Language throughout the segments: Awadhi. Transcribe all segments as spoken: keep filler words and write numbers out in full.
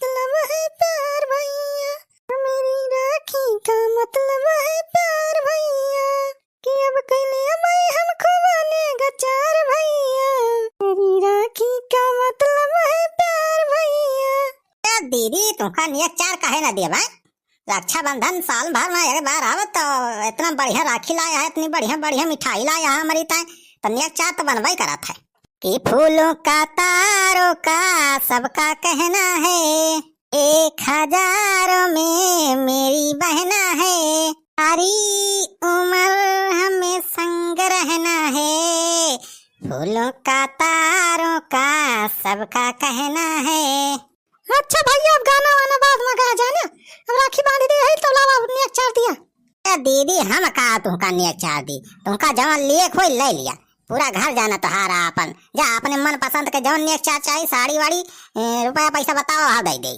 मतलब है प्यार भैया, मेरी राखी का मतलब है प्यार भैया, कि अब कैले मैं हम खूब नेगचार भैया, मेरी राखी का मतलब है प्यार भैया। ए दीदी, तुमका नेगचार काहे ना दिया भाई? रक्षाबंधन साल भर में एक बार आवत, तो इतना बढ़िया राखी लाया है, इतनी बढ़िया बढ़िया मिठाई लाया है हमारी ताई, तो नेगचार तो बनबे करत है। कि फूलों का तारों का सबका कहना है, एक हजारों में मेरी बहना है, सारी उम्र हमें संग रहना है, फूलों का तारों का सबका कहना है। अच्छा भैया, अब गाना वाना बाद में गा जाने, अब राखी बांध दे है तो लावा नेगचार दिया। ए दीदी, हम का तुमका नेगचार दी, तुमका जवन लिए खोई ले लिया, पूरा घर जाना तोहारा अपन। जा अपने मन पसंद के जवन नेगचार चाही, साड़ी वाड़ी, ए, रुपया पैसा बताओ, हाँ दे दे।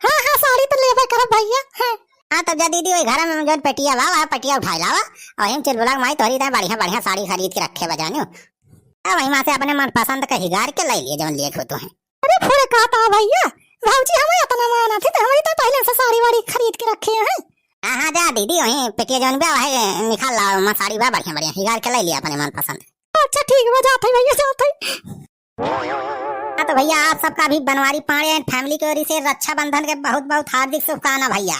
हाँ हाँ, साड़ी तो लेबे करब भैया। हाँ। हाँ तब जा दीदी, वही घर में जवन पेटिया बा, वह पेटिया उठाई लावा, और हम चुलबुला के माई तोहरी ताई बढ़िया बढ़िया साड़ी खरीद के रखे बा जानियो। अब वहीं से अपने मन पसंद के हिगार के ले लिए जवन लिए खो तो है। अरे फुरे कहता भैया, भौजी हमें इतना मानत है तो हमारी तो पहले से साड़ी वाड़ी खरीद के रखे हैं। हाँ हाँ जा दीदी, वहीं पेटिया जवन बा वही निकाल लाओ, वहाँ साड़ी बा बढ़िया बढ़िया, हिगार के ले लिया अपने मन पसंद। अच्छा ठीक बा, जात है भैया, जात है। हाँ तो भैया, आप सबका भी बनवारी पांड़े एंड फैमिली की ओर से रक्षाबंधन के बहुत बहुत हार्दिक शुभकामना भैया।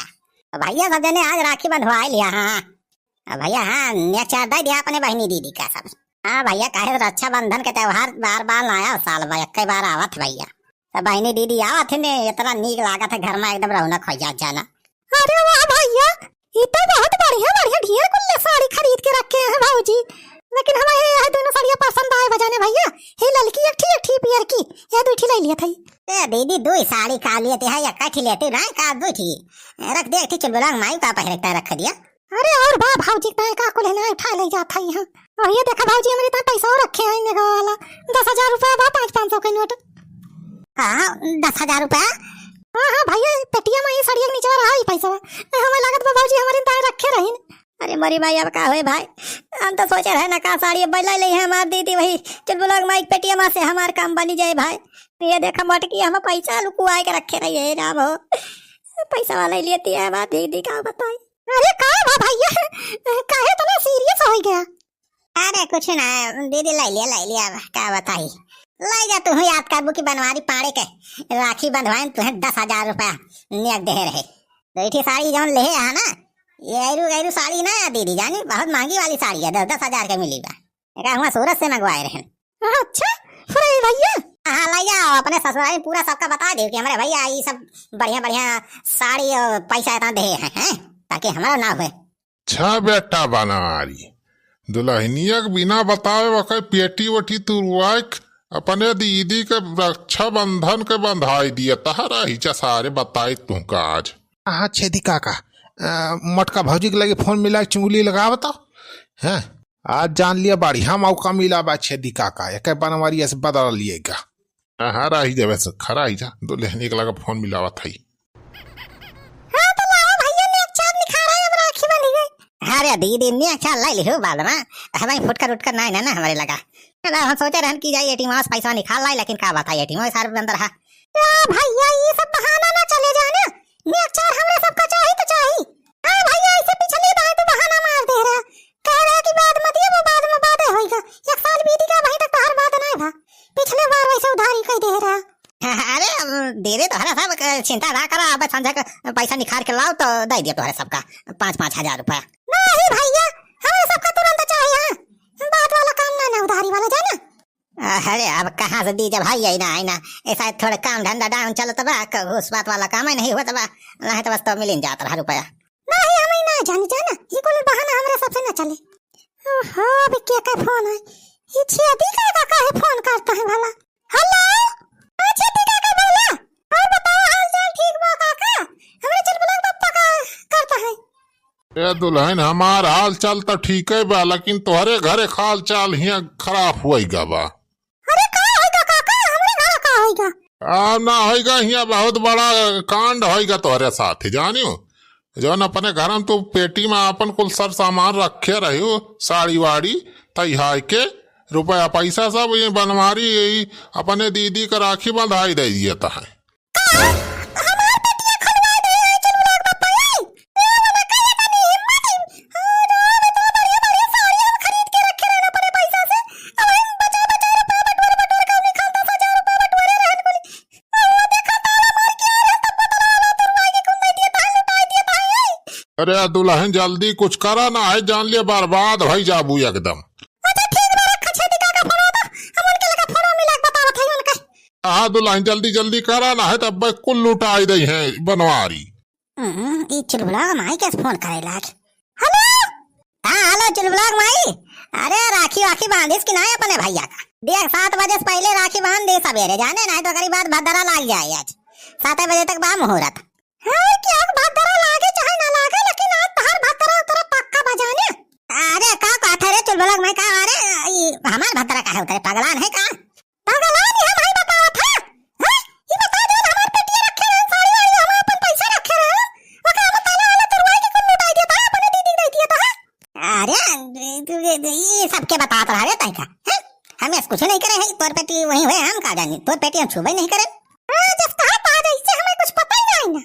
तो भैया सब जने आज राखी बंधवा लिया। हाँ अब भैया, हाँ नेगचार दे दिया अपने बहनी दीदी का सब। हाँ भैया, काहे रक्षाबंधन के त्योहार बार बार ना आया, साल में एक बार आवत भैया। तो बहनी दीदी आवत है ने, इतना नीक लागत है घर में, एकदम रौनक हो जात जाना। अरे वाह भैया, ये तो बहुत बढ़िया बढ़िया ढेर कुल साड़ी खरीद के रखे हैं भौजी, लेकिन हमें ये, ये दोनों साड़ियाँ पसंद आए बजाने भैया। ये ललकी एक ठी, एक ठी पियर की, ये दो ठी ले लिया था। ए दीदी, दो ही साड़ी का लिए थे, एक ठी लेती ना का, दो ठी रख दे, एक ठी चुलबुला माई का पहले रख दिया। अरे और बा भौजी, ताई का कुल है ना उठा ले जात है यहाँ। और ये देखा भौजी, हमारे ताई पैसा और रखे हैं इन्हें वाला दस हजार रुपया बा, पाँच पाँच सौ के नोट। हाँ, दस हजार रुपया? हाँ हाँ भैया, पेटिया में ये सड़िया के नीचे रहा ही पैसा बा। हमें लागत बा भौजी हमारे ताई रखे रही। अरे मोरी माई, अब का होए भाई, हम तो सोचे रहे ना का साड़ी अब ले ले हमार दीदी, वही चुलबुला माई पेटिया में से हमार काम बनी जाए भाई। ये देखा मोटकी, हम पैसा लुकुआ के रखे रही है राम हो, पैसा वाला ही लेती है हमार दीदी, का बताई। अरे का बा भैया, काहे इतना सीरियस हो गया? अरे कुछ ना दीदी, ले लिया, ले लिया, अब का बताई। ले जा, तू याद करबू कि बनवारी पाड़े के राखी बंधवाइन तुहे दस हजार रुपया नेक दे रहे। दो ठी साड़ी जौन ले है ना, ये ऐरू गैरू साड़ी ना है दीदी जानी, बहुत महंगी वाली साड़ी है, दस दस हजार के मिली बा। एका हुआ सूरत से मंगवाए रहे। अच्छा, फुरई भैया। हाँ, ले जाओ अपने ससुराल में पूरा सबका बता दे कि हमारे भैया ये सब बढ़िया बढ़िया साड़ी और पैसा इतना दे हैं, हैं? ताकि हमारा ना हुए। अच्छा बेटा बनारी, दुल्हनिया के बिना बतावे ओकर पेटी वेटी तुरवाइक अपने दीदी के रक्षाबंधन के बंधाई दिया। तहरा ही चा सारे बताई तुमका आज। हाँ छेदी काका, अ, मोटका भौजी के लगे फोन मिला के चुंगली लगावा तो। हैं? आज जान लिया बढ़िया मौका मिला बा छेदी काका, एके बनवारी से बदल लिएगा। हाँ, हाँ, रही जावे से, खरा ही जा, दुल्हनिया के लगे फोन मिलावत है। हाँ, तो लाओ भैया, नेक चार निखारा, अब राखी बंधी गई। अरे दीदी, नेक चार लाई लिहो बाद में, हमें फुटकर उटकर ना, ना, ना हमारे लगा। ना, हम सोचे रहन कि जाई एटीएम से पैसा निकाल लाई, लेकिन का बताई, एटीएम सारे बंद रहा। तो भैया, ये सब बहाना ना चले जाए ना, नेक चार हमरे सबका चाही तो चाही। हाँ भैया, ऐसे पिछले बार तो बहाना मार दे रहा, कह रहा कि बाद में दिए, वो बाद में बात होइगा। एक साल बीत गया, वहीं तक तोहर बात ना भा। पिछले बार वैसे उधारी कह दे रहा। अरे, अब दे दे तोहरा सब, क-, चिंता ना करा, अब संझा के पैसा निकाल के लाओ तो दे दिया तोहरे सबका पाँच, पाँच हजार रुपया। नहीं भैया, हमारे सबका तुरंत चाहिए, हाँ। बात वाला काम ना, ना उधारी वाला, जाना। अरे, अब कहाँ से दी जब भाई, आई ना, आई ना। ऐसा थोड़े काम धंधा डाउन चलत बा, क-, उस बात वाला काम ही नहीं होत बा, नहीं तो बस तो मिलिन जात रहा रुपया। नहीं, हम ही ना जानी, जाना, ये कोनो बहाना हमरे सबसे ना चले। ओहो, अब के का फोन है? ये छेदी का, का, काहे फोन करता है भला? हेलो, हाँ, छेदी काका बोला। और बताओ, हाल चाल ठीक बा काका? हमरे चुलबुला के पप्पा का करता है? ए दुल्हन, हमार हाल चाल तो ठीक है बा, लेकिन तोहरे घरे हाल चाल हियाँ खराब हुई गा बा। अरे का होइगा काका, हमरे घर का होइगा? आ ना होइगा, हियाँ बहुत बड़ा कांड होइगा तोहरे साथ, जानियो। जौन अपने घर में तू पेटी में अपन कुल सर सामान रखे रहियो, साड़ी वाड़ी, तैहार के रुपया पैसा सब ये बनवारी, यही अपने दीदी का राखी बंधाई दे दिया तहां। का? हमार अरे दुलहिन, जल्दी कुछ करा, नाहीं जान लिया बर्बाद भई जाबू एकदम। अच्छा ठीक बा, रखा छेदी काका फोनवा तो, हम उनके लगे फोनवा मिला के बतावत हई उनके। हाँ दुलहिन, जल्दी जल्दी करा, नाहीं त अब्बे कुल लुटाई देइहैं बनवारी। हम्म, ई चुलबुला माई कैसे फोन करे लाग। हेलो। हाँ हेलो चुलबुला माई, अरे राखी वाखी बांधिस कि नाहीं अपने भइया का? देख, सात बजे से पहिले राखी बांध दे सबेरे, जाने नाहीं तो करीब बाद भदरा लाग जाए आज। सात बजे तक बा मुहूर्त। हाँ, क्या भदरा लागे चाहे ना लागे, लेकिन आज तहार भदरा उतरे पक्का बा जाने। अरे का कहत है रे चुलबुला माई, का? अरे ई हमार भदरा काहे उतरे, पगलान है का? पगलान है भाई, बतावत है। हैं? ई बता दे, हमार पेटिया रखे रहे, साड़ी वाड़ी, हम अपन पैसा रखे रहे, ओकरा में ताला वाला तुरवाई के कुल लुटाई देता है, अपने दीदी दे दिया था। अरे, ये, ये, ये सबके बतात रहा रे तैका, हैं? हम ऐसे कुछ नहीं करे हैं, तोर पेटी वहीं हुए, हम का जानी, तोर पेटी हम छुबे नहीं करे। हाँ, जब कहा था, जैसे हमें कुछ पता ही नहीं ना।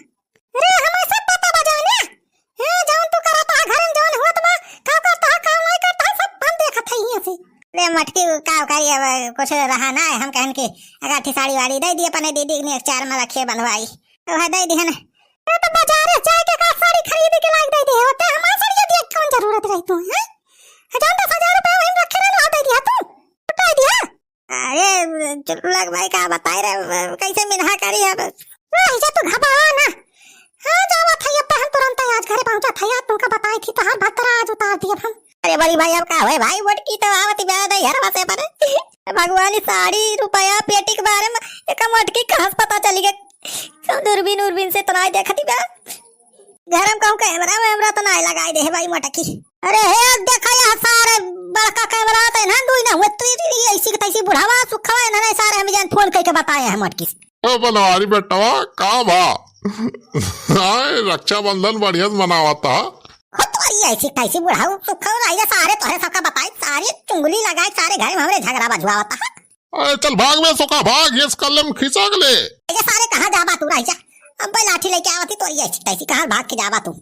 अरे, हमें सब पता बा जाने। ए, जौन तू करत हा, घर में जौन होत बा, का करत हा, का नहीं करत हा, सब हम देखत हई हियां से। रे मटकी, का करी, अब कुछ रहा ना, हम कहन कि अगाठी साड़ी वाड़ी दे दिए अपने दीदी ने, एक चार में रखिए बंधवाई, तो वह दे दिहन। ए, तो बाजारे जाए के का साड़ी खरीद के लाग दे दे होते, हमार साड़ी देख कौन जरूरत रही तू, हैं? जौन दस हजार रुपया वहीं रखे रहे, वहाँ दे दिया तू, उठा दिया। अरे, चुलबुला भाई, का बताए रे, कैसे मिनहा करी अब? रह जा तू, घबरा ना। हाँ, जावत है, अब हम तुरंत आज घरे पहुँचत है, आज तुमका बताई थी, तहार भतरा आज उतार दिए हम। अरे बड़ी भाई, अब का होए भाई, मोटकी तो आवत ही बा यार बसे पर। भगवान, ई साड़ी, रुपया, पेटी के बारे में एक मोटकी कहाँ से पता चली गई? दूरबीन उरबीन से तो नाहीं देखती बा। घर में कहूँ कैमरा वैमरा तो नाहीं लगाई दे है भाई मोटकी। अरे हे, देखा यह सारे बड़का कैमरा तो इन्हें दुई ना हुए, तू ये ऐसी की तैसी बुढ़ावा सुखवा इन्हें सारे हम जान फोन करके बताए हैं मोटकी से। ओ बनवारी बेटवा, का भा? हाय, रक्षाबंधन बढ़िया से मनावत हा। हो तोरी ऐसी तैसी बुढ़ाऊ सुखवा रही है, सारे तोहरे सबका बताई, सारे चुंगली लगाई, सारे घर में हमरे झगड़ा बजवावत हा। अरे चल भाग बे सोका, भाग, ये कल्ले में खिसक ले। ये सारे कहाँ जाबा तू, रह जा। अब लाठी लेके आवत ही तोरी ऐसी तैसी, कहाँ भाग के जाबा तू?